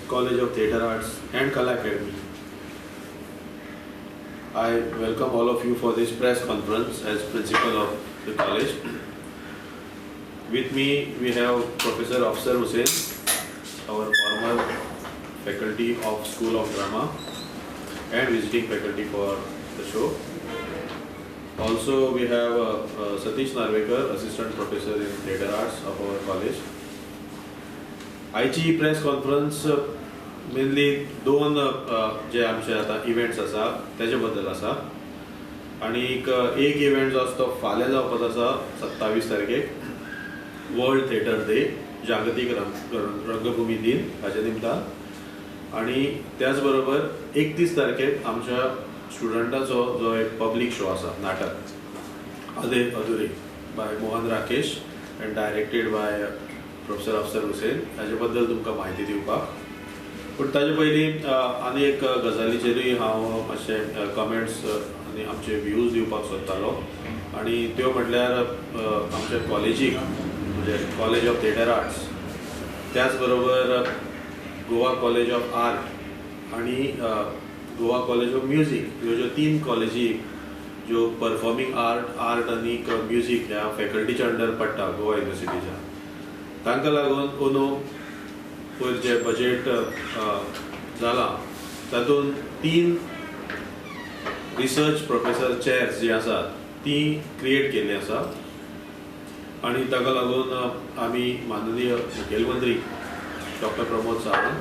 College of Theatre Arts and Kala Academy, I welcome all of you for this press conference as principal of the college. With me we have Professor Afsar Hussain, our former faculty of School of Drama and visiting faculty for the show. Also we have Satish Narvekar, assistant professor in Theatre Arts of our college. आयची press conference mainly दोन जे आमचे आतां events आसा तेजे बद्दल आसा आनी एक इव्हेंट जो आसा तो फाल्यां जावपाचो आसा 27 तारखेक, वर्ल्ड थिएटर डे, जागतीक रंगभूमी दिन हाच्या निमतान. आनी त्याच बरोबर 31 तारखेक आमच्या स्टुडंटाचो जो एक पब्लीक शो आसा, नाटक Adhe Adhure by Mohan Rakesh and directed by Professor Afsar Hussain, हाजे बद्दल तुमकां म्हायती दिवपाक. पूण ताजे पयलीं आनी एक गजालीचेरूय हांव मातशे कमेंट्स आनी आमचे व्यूज दिवपाक सोदतालो, आनी त्यो म्हटल्यार आमच्या कॉलेजीक म्हणजे कॉलेज ऑफ थिएटर आर्ट्स, त्याच बरोबर गोवा कॉलेज ऑफ आर्ट आनी गोवा कॉलेज ऑफ म्युजीक, ह्यो ज्यो तीन कॉलेजी ज्यो परफॉर्मींग आर्ट, आर्ट आनी म्युजीक ह्या फॅकल्टीच्या अंडर पडटा गोवा युनिवर्सिटीच्या, तांकां लागून अंदू पयर जें बजेट जालां तातूंत 3 रिसर्च प्रोफेसर चेअर्स जी आसात ती क्रिएट केल्ली आसा. आनी ताका लागून आमी माननीय मुखेलमंत्री डॉक्टर प्रमोद सावंत,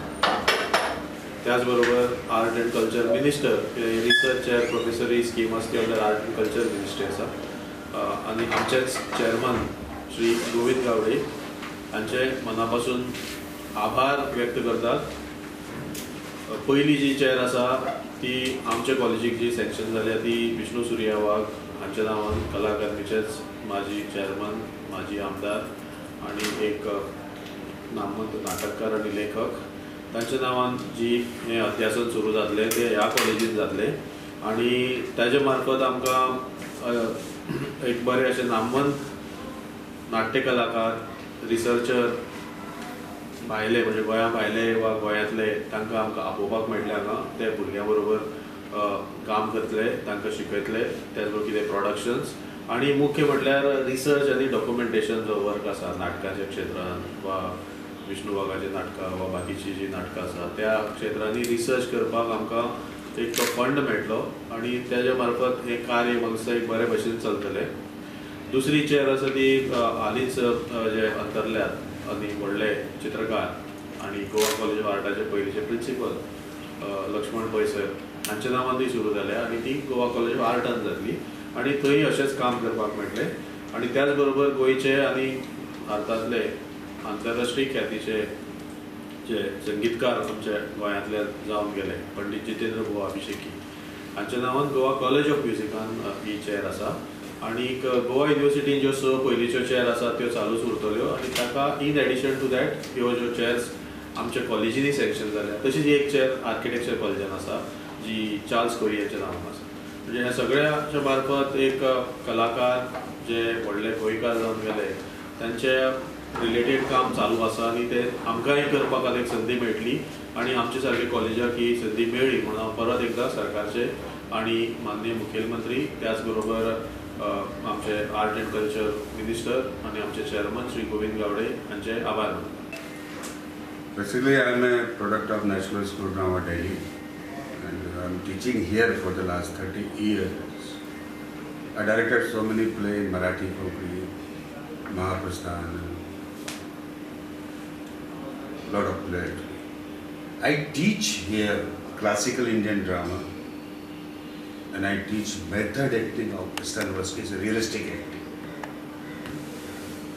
त्याच बरोबर art and culture minister, research chair professor he scheme आसा ती under art and culture ministry आसा, आनी आमचेच चेअरमन श्री गोविंद गावडे हांचे मना पासून आभार व्यक्त करतात. पयली जी चेअर आसा ती आमच्या कॉलेजीक जी सँक्शन जाल्या ती विष्णू सुर्या वाघ हांच्या नांवान, कला अकादमीचेच माजी चेअरमन, माजी आमदार आनी एक नामवंत नाटककार आनी लेखक, तांच्या नांवान जी हें अध्यासन सुरू जातलें तें ह्या कॉलेजीन जातलें. आनी ताजे मार्फत आमकां एक बरें अशें नामवंत नाट्य कलाकार, रिसर्चर भायले म्हणजे गोंया भायले वा गोंयांतले तांकां आमकां आपोवपाक मेळटलें हांगा, ते भुरग्यां बरोबर काम करतले, तांकां शिकयतले, त्याच बरोबर कितें प्रोडक्शन्स आनी मुख्य म्हटल्यार रिसर्च आनी डॉक्युमेंटेशन जो वर्क आसा नाटकाच्या क्षेत्रान वा विष्णू वाघाची नाटकां वा बाकीची जी नाटकां आसा त्या क्षेत्रांनी रिसर्च करपाक आमकां एक तो फंड मेळटलो आनी तेज्या मार्फत हें कार्य म्हाका दिसता एक बरे भशेन चलतलें. दुसरी चेअर आसा ती हालींच जे अंतरल्यात आनी व्हडले चित्रकार आनी गोवा कॉलेज ऑफ आर्टाचे पयलींचे प्रिंसिपल लक्ष्मण पै सर हांच्या नांवान ती सुरू जाल्या आनी ती गोवा कॉलेज ऑफ आर्टान जातली आनी थंय अशेंच काम करपाक मेळटलें. आनी त्याच बरोबर गोंयचे आनी भारतांतले आंतरराष्ट्रीय ख्यातीचे जे संगीतकार आमच्या गोंयांतले जावन गेले पंडित जितेंद्र बुवा अभिषेकी हांच्या नांवान गोवा कॉलेज ऑफ म्युजिकान ही चेअर आसा. आनी गोवा युनिवर्सिटीन ज्यो 6 पयलींच्यो चेअर आसा त्यो चालूच उरतल्यो आनी ताका इन एडिशन टू that ह्यो ज्यो चेअर्स आमच्या कॉलेजींनी सँक्शन जाल्या, तशीच एक चेअर आर्किटेक्चर कॉलेजान आसा जी चार्ल्स कोरियाच्या नांवान आसा. म्हणजे ह्या सगळ्याच्या मार्फत एक कलाकार जे व्हडले गोंयकार जावन गेले तांचे रिलेटेड काम चालू आसा आनी ते आमकांय करपाक आतां एक संदी मेळटली आनी आमचे सारके कॉलेजाक ही संदी मेळ्ळी म्हणून हांव परत एकदां सरकारचे आनी माननीय मुखेलमंत्री, त्याच बरोबर आमचे आर्ट एंड कल्चर मिनिस्टर आनी आमचे चेअरमन श्री गोविंद गावडे हांचे आभार मानता. Basically, I am a product of National School Drama Delhi and I am teaching here for the last 30 years. I directed so many plays in Marathi, Konkani, Mahaprasthan, lot of plays. I teach here classical Indian drama and I teach method acting of Stanislavski, it's a realistic acting.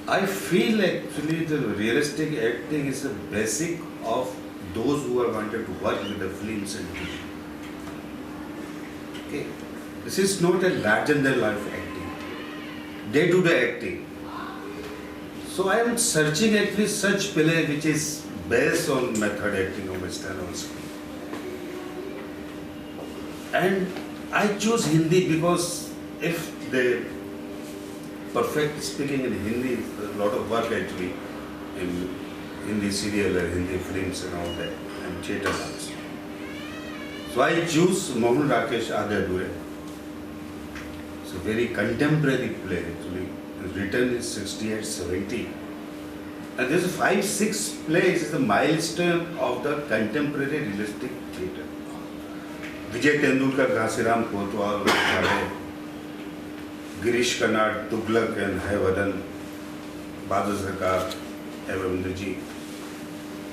I feel actually the realistic acting is the basic of those who are wanted to work with the films and TV. Okay, this is not a larger than life acting. Day-to-day acting. So I am searching at least such play which is based on method acting of Stanislavski. And I choose Hindi because if they perfect speaking in Hindi, a lot of work actually in Hindi serial and Hindi films and all that. And in theatre also. So I choose Mohan Rakesh Aadhe Adhure. It's a very contemporary play actually, written in 68, 70. And this 5-6 plays is the milestone of the contemporary realistic theatre. Vijay Tendulkar, Ghasiram Kotwal, Girish Karnad, Tughlaq and Hayavadana, Badal Sarkar, Ravindra,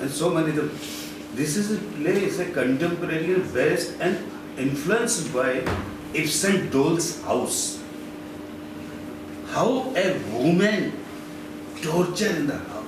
and so many. This is a play, is a contemporary based and influenced by Ibsen Doll's House. How a woman tortured in the house.